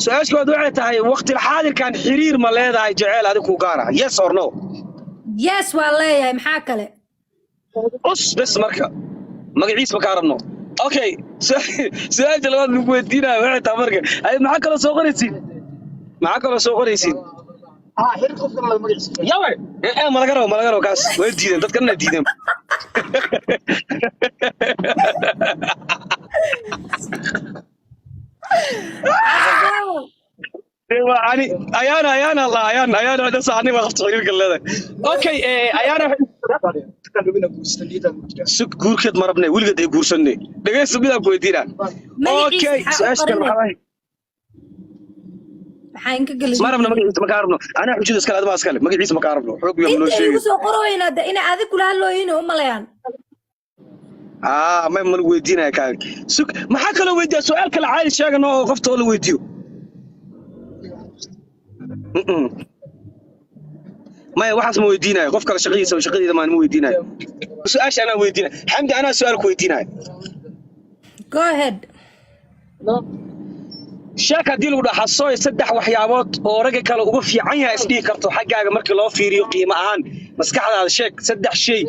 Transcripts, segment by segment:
Su-aasha koowaad waxay tahay, waqtil xaadirkan xiriir ma leedahay jeceel adig ku gaara? Yes or no? Yes, waa leeyahay. Maxaa kale? Us bes, marka magaciis ma kaa rabno. Okay, su-aasha labaad lagu weydiinayo waxay tahay marka, ay maxaa kaloo soo qoraysiin? Maxaa kaloo soo qoraysiin? Yawe ee ma laga rabo, ma laga rabo kaas. Way diideen, dadkana diideen. Ani ayaana ayaana la ayaan ayaan waxay saani waa qabta xiriirka leedahay. Okay, ayaana sug, guurkeed ma rabnay, weligeed ay guursanay. Dhegeysta, midaan ku weydiinaa. Magaciisa Okay, maxaa u su-aasha kale qarinay? maxaa waaye? Maxaa inka gelin? Ma rabno magaciisa, ma kaa rabno. Anaa xujada iskale, admaa iskale, magaciisa ma kaa rabno, xoog iyo noo Inta sheegi. igu soo qorooyna de inay adig kula hadlooyin u malayaan. Aa, may, ma lagu weydiinaya kaaga. Sug, maxaa kaloo weydiiya? Su-aal kale caadi sheegano oo qofta oo la weydiiyo. Maya, waxaas ma weydiinayo. Qof kale shaqadiisa, shaqadeeda maan ma weydiinayo. Su-aasha anaa weydiinaya. Xamdi, anaa su-aal ku weydiinayo. Go ahead. Sheek, haddii lagu dhaho xasooy saddex waxyaabood oo ragga kale uga fiican yahay isdhihi karto xaggaaga markii loo fiiriyo qiimo ahaan, maskaxdaada sheeg saddex shay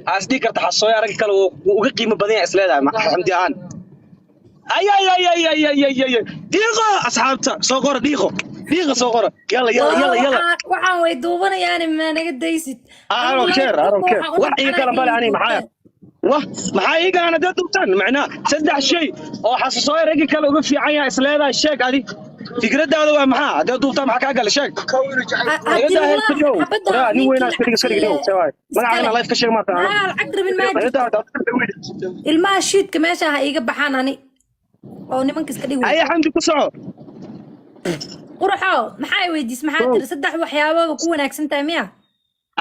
aa isdhihi karto xasooya ragga kale wuu uga qiimo badan yahay isleedahay xamdi ahaan. Ay ay ay ay ay ay ay ay, dhiiqo! Asxaabta soo qora, dhiiqo, dhiiqa soo qora. Yalla yalla yalla yalla. Waxaan way duubanayaan, ma naga daysid? I don't care, I don't care. Wax ii kala bale ani maxaa wah maxaa ii galan haddaad duubtaan? Macnaha saddex shay oo xasasooya ragga kale uga fiican yahay isleedahay sheeg. Adi fikradaada waa maxaa? Haddaad duubtaan maxaa kaa gala? Sheeg. Nin weynaa iska dhig, iska dhig. Magacaaga live ka sheeg maanta. Maxaa lacag rabin maa jirto. Ilmaha shiidka meesha ha iiga baxaan ani oo nimanka iska dhigi. Haye Xamdi, ku soco. Qurxo, maxaa i weydiis? Maxaa tiri? Saddex waxyaabooda ku wanaagsan tahay miya?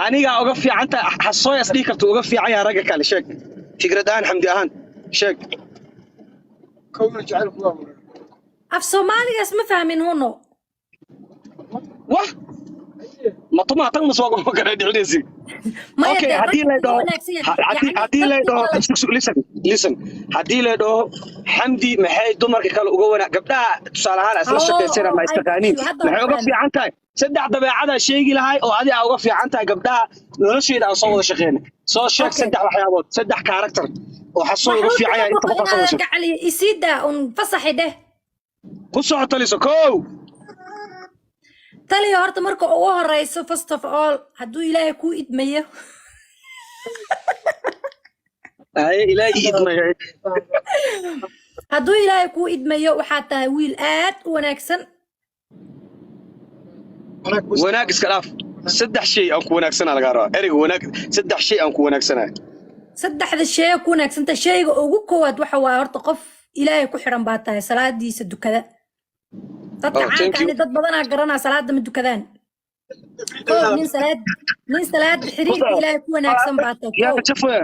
Anigaa uga fiican tahay, xasooya isdhihi karta uga fiican yahay ragga kale. Sheeg fikrad ahaan, Xamdi ahaan sheeg. Af Soomaaligaas ma fahmin, huno. Wah, matuma tan maswaa kala dhicinaysi. Maya. Okay, dee haddii ragga la uga dhaho wanaagsan yahay haddii yacni haddii la dadka dhaho kale. Listen, listen, haddii la dhaho Xamdi maxay dumarka kale uga wanaag, gabdhaha tusaale ahaan isla Oh, shaqaysana ma oh, I istaqaaniin, got you. Hadda maxay uga waan fahmay. fiican tahay? Saddex dabeecadaa sheegi lahay oo adi aa uga fiican tahay gabdhaha nolosheeda aan soo wada shaqeynay. Soo sheeg. Okay. Saddex waxyaabood, saddex character oo xasoo uga Waxba fiican yahay kama inta boqo qofaa soo inaadan wada. gacaliyo isiidaa un fasaxi dheh. Ku soco, taliso kow. Taliya, horta marka ugu horeyso, first of all, hadduu Ilaahay kuu idmayo, Haye, Ilaahay ii idmaya. Hadduu Ilaahay kuu idmayo, waxaad tahay wiil aad u wanaagsan. Wanaag iska dhaaf, saddex shay aan ku wanaagsanaa lagaa rabaa. Ereyga wanaag, saddex shay aan ku wanaagsanahay. Saddexda shay ku wanaagsantahay, shayga ugu koowaad waxa waaye, horta qof Ilaahay ku xidhan baa tahay, salaadiisa dukada. Dadka Oh, thank caanka you. ani dad badanaa garanaa salaada ma dukadaan. Kow, nin salaad xiriirka Ilaahay ku wanaagsan baa tahay. Yaa Kow. Kajafaya.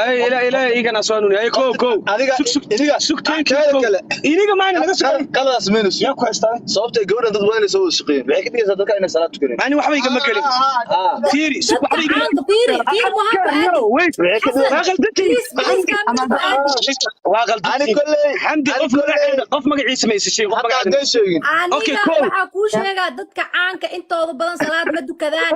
Ay ila ila igana soo nuni. Ay, kow kow. Adiga Sug sug. iniga Sug, thank you. teeda Kow. kale Iniga maana laga sugay. Qaladaas sameynayso. Yaa ku haystaa? Sababta gabadhan dad badan inay soo wada shaqeeyeen waxay ka dhigaysaa dadka inay salaad tukaneen. Ani waxba igama gelin. Fiiri, sug, Dadka waxba igama caanka, fiiri fiiri, waxaa ku aadi. No, wait. Xasan, Waa qaldantiin. please, please, kaamil ku aadi. Waa Ani qaldantiin. kolley Xamdi, ani qof kolley magaceeda, qof magaciisa ma isa sheegin, qof hataa magaceeda. hadday sheegin. Okay, Aniga kow. waxaa kuu sheegaa, dadka caanka intooda badan salaad ma dukadaan.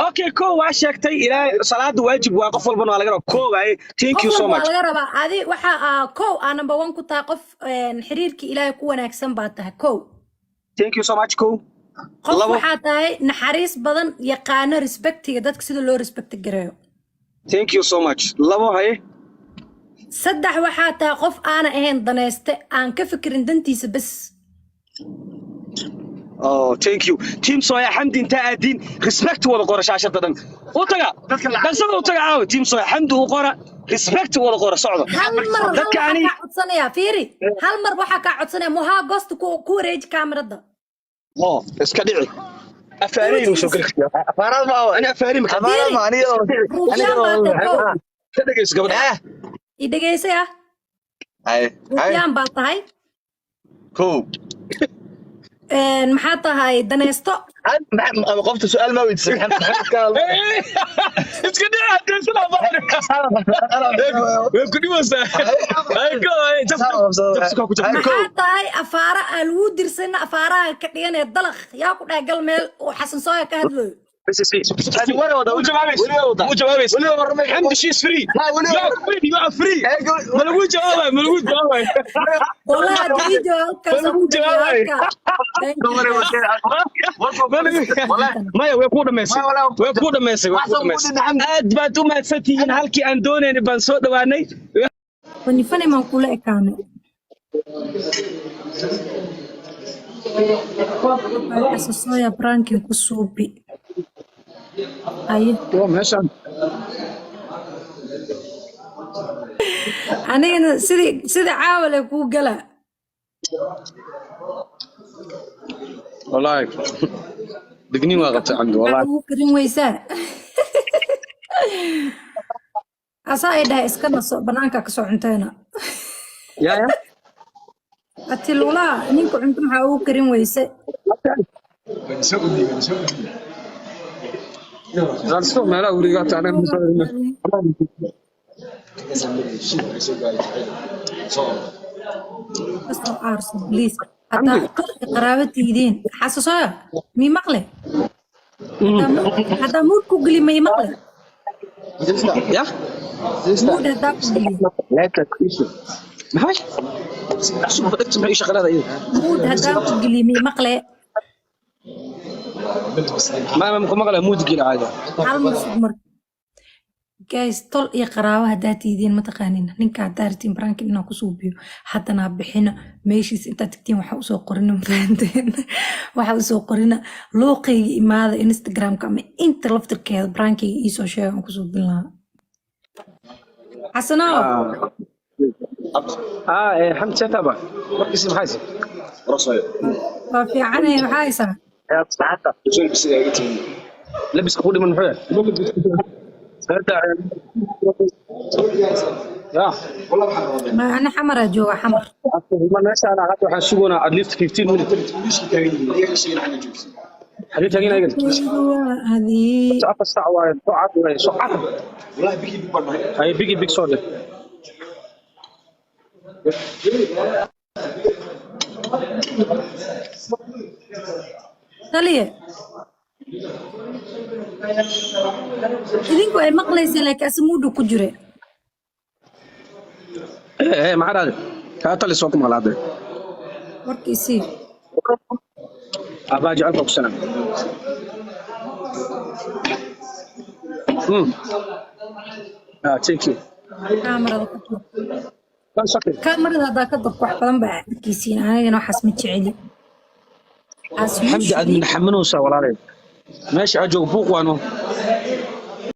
Okay, kow waa sheegtay. Ilaahay salaada waajib waa, qof walbana waa laga rabaa. Kow waaye. Thank Qof you so walba waa much. laga rabaa. Adi waxa aa kow aa number one ku tahay qof xiriirkii Ilaahay ku wanaagsan baa tahay, kow. Thank you so much, kow. Qof Labo. waxaa tahay naxariis badan, yaqaano respectiga, dadka sida loo respect gareeyo. Thank you so much. Labo, haye. Saddex, waxaa tahay qof aana ahayn danayste, aan ka fikirin dantiisa bes. Oh, thank you. Team Soya Hamdi, inta aadin respect wada qora shaashada dhan. U taga. Dhaqsada u taga caawa Team Soya Hamdi u qora respect, wada qora, socdo. Hal mar hal Dadka waxaa ani kaa codsanayaa, fiiri, hal mar waxaa kaa codsanaya, muhaa gosta ku wareeji kaamirada. Oh, iska dhici. Afaareen soo gali. Afaaraad ma Ani afaareen ma afaaraad ma aniga Ruufyaan baa tahay, kow. Ka dhageyso gabadha. I dhegaysay ah. Hay hay. Ruufyaan baa tahay. Kow. Maxaa tahay danaysto? Qofta su'aal ma weydiisay. Iska way ku dhimaysaa. Maxaa tahay afaara aan lagu dirsana, afaaraha ka dhiganaya dalaq yaa ku dhahay gal meel oo Xasan Sooya ka hadlayo? Xamdi, she's free. You are free, you are free. Ma lagu jawaabay, ma lagu jawaabay. Wallahi haddii ii jawaab halkaas Ma lagu ku dhajiyo jawaabay. Halkaa. Thank you, guys. Maya, way kuu dhamaysay, way kuu dhamaysay, way kuu dhamaysay. Aad baad u mahadsantihiin. Halkii aan doonaynay baan soo dhawaanay. Fani fani maan kula ekaanay. Xasan Sooya pranking ku suubi. Haye. Meeshaan. Anigana sidii sida caawale kuu gala. Wallaahi digniin waa qabtay, Xamdi, Maxaa wallaahi. ugu karin weysaa? Asaa ay dhahay iska naso, banaanka kasoo cunteena. Ya ya. Atilulaa ninka cunto maxaa ugu karin weyse? Raalso meelaha wuriga hata anaga. Kasoo aarso please. Haddaa qaraabo tihidiin. Xasuusooya mii maqle? Haddaa mood ku geli mii maqle? Ya. Mood haddaa ku geliyo. Maxay cusub dhegta maxay ii shaqalada iyada? Mood haddaa ku geliyo mii maqle? Ma ku maqlaa mood geli caadi. Hal mar sug marka. Guys, tol iyo qaraabo haddaa tihidiin, mataqaanin ninka haddaa rabtiin pranking inaa ku suubiyo, haddana bixina meeshiis intaad tagtiin waxa usoo qorina, ma fahanteen? Waxa usoo qorina luuqayga imaada Instagramka ama inta laftirkeeda prankiga iisoo sheega, aan ku suubin lahaa. Xasano. Ah, Xamdi seetaba warkiisi maxay? Waa fiicanay, maxaa haysaa? Labiska ku dhiman muxuu yahay? Ya. Ma ana xamaraa jooga, Xamar. Meeshaan hadda waxaan sugunaa at least 15 minutes. Xagee taagan ayagan? Waa adii. 4 saac waaye, soo cad waaye, soo cad. Hay, bigi big soo dhig. Taliye, idinku ay maqlaysa laakiin ase muudu ku jire. Eh, maxaa dhahday? Kaa tali soo ku maqlaaday. Warkiisii. Abaa jecelka ku salaam. Ah, thank you. Kaamarada ka dur. One second. Kaamarada haddaa ka durko wax badan baa arkaysiin, anigana waxaas ma jeceli. As Xamdi aad usually minaxaminaysaa walaalay. Meesha aad joogo buuq waano.